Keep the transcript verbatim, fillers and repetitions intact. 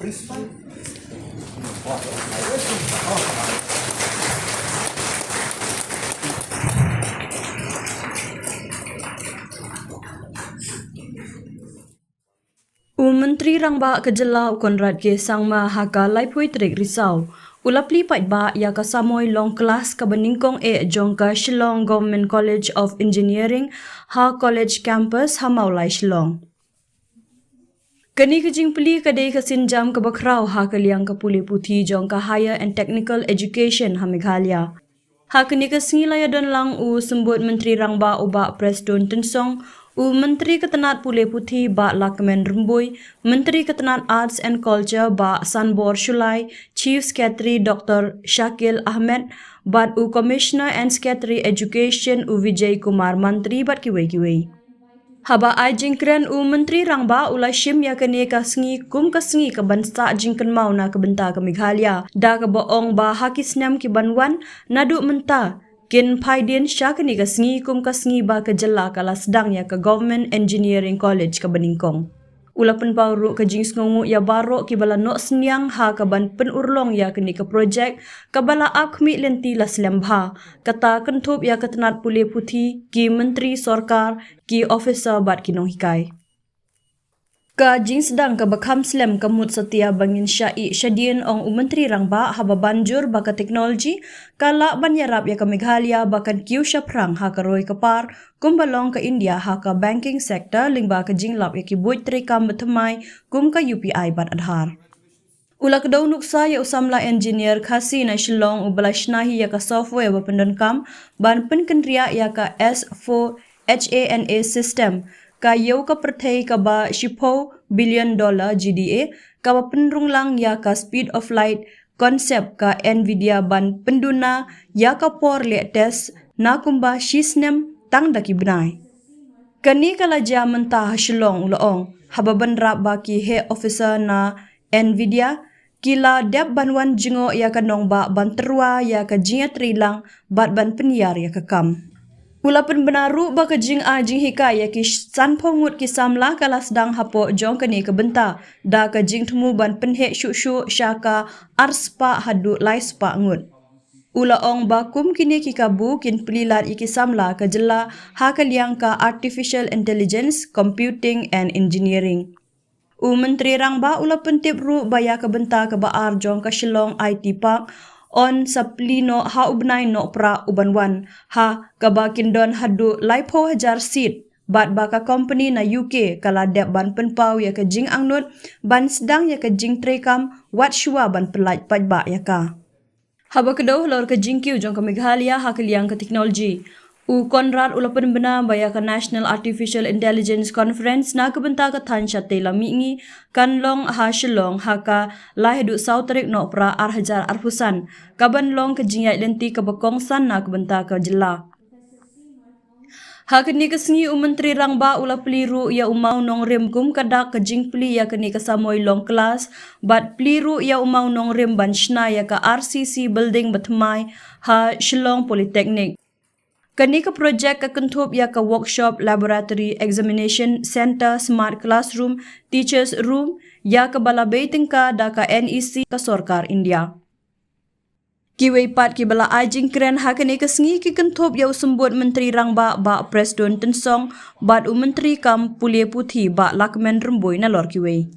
U Myntri Rangbah ka jylla u Conrad K Sangma ha ka laiphew tarik Risaw u la plie paidbah ïa ka samoi long klas kaba nyngkong eh jong ka Shillong Government College of Engineering ha College Campus ha Mawlai Shillong. Kane ka jingplie ka dei ka sienjam kaba khraw ha ka liang ka pule puthi jong ka Higher and Technical Education ha Meghalaya. Ha kane ka sngi la ïadon lang u Symbud Myntri Rangbah u Bah Prestone Tynsong, u Myntri ka tnat pule puthi Bah Lahkmen Rymbui, Myntri ka tnat Arts and Culture Bah Sanbor Shullai, Chief Secretary Doctor Shakil Ahmed, bad u Commissioner and Secretary Education u Vijay Kumar Mantri bad kiwei kiwei. Haba ai jingkren u Myntri Rangbah u la shim ïa kane ka sngi kum ka sngi kaban sah jingkynmaw na ka bynta ka Meghalaya da kaba ong ba ha ki snem kiban wan naduh mynta kin phaidien sha kane ka sngi kum ka sngi ba ka jylla ka la sdang ïa ka Government Engineering College kaba nyngkong. U la pynpaw ruh ka jingsngewnguh ïa baroh kiba la noh synñiang ha kaban pynurlong ïa kane ka projek kaba la ap khmih lynti la slem bha, kata kynthup ïa ka tnat pule puthi, ki myntri sorkar, ki officer bad ki nonghikai. Ka jingsdang kaba kham slem ka mut satia ba ngin shah ïeh shadien, ong u Myntri Rangbah, haba ban jur ba ka teknoloji ka lah ban ïarap ïa ka Meghalaya ba kan kiew shaphrang ha ka roi ka par kumba long ka India ha ka banking sector lyngba ka jinglap ïa ki buit treikam bathymmai kum ka U P I bad Aadhaar. U la kdew nuksa ïa u samla engineer Khasi na Shillong uba la shna hi ïa ka software ba pyndonkam ban pynkynriah ïa ka S four HANA system, ka ïew ka pyrthei kaba shiphew billion dollar G D A, kaba pynrung lang ïa ka speed of light concept ka Nvidia ban pynduna ïa ka por leh test na kumba shi snem tang da ki bnai. Kane ka la jia mynta ha Shillong, u la ong, haba bynrap ba ki heh officer na Nvidia ki la dep ban wan jngoh ïa ka nongbah ban tyrwa ïa ka jingïatreilang bad ban pynïar ïa ka kam. U la pynbna ruh ba ka jingai jinghikai ïa ki sanphew ngut ki samla ka la sdang hapoh jong kane ka bynta da ka jingthmu ban pynheh shuh shuh sha ka arspah haduh laispah ngut. U la ong ba kum kine ki kabu kin plie lad ïa ki samla ka jylla ha ka liang ka artificial intelligence, computing and engineering. U Myntri Rangbah u la pyntip ruh ba ïa ka bynta kaba ar jong ka Shillong I T Park yn sa plie noh ha u bnai Nohprah uban wan, ha kaba kin don haduh laiphew hajar seat, bad ba ka company na U K ka la dep ban pynpaw ïa ka jingangnud ban sdang ïa ka jingtreikam wat shuwa ban pyllait paidbah ïa ka. Haba kdew halor ka jingkiew jong ka Meghalaya ha ka liang ka teknoloji, u Conrad u la pynbna ba ïa ka National Artificial Intelligence Conference na ka bynta ka thaiñ shatei lam mihngi kan long ha Shillong ha ka lai haduh saw tarik Nohprah ar hajar arphew san, kaban long ka jingïaid lynti kaba kongsan na ka bynta ka jylla. Ha kane ka sngi u Myntri Rangbah u la plie ruh ïa u mawnongrim kum ka dak ka jingplie ïa kane ka samoi long klas, bad plie ruh ïa u mawnongrim ban shna ïa ka R C C building bathymmai ha Shillong Polytechnic. Kane ka projek ka kynthup ïa ka workshop, laboratory, examination center, smart classroom, teachers room, ïa kaba la bei tyngka da ka N E C ka sorkar India. Kiwei pat kiba la ai jingkren ha kane ka sngi ki kynthup ïa u Symbud Myntri Rangbah Bah Prestone Tynsong bad u Myntri kam pule puthi Bah Lahkmen Rymbui nalor kiwei.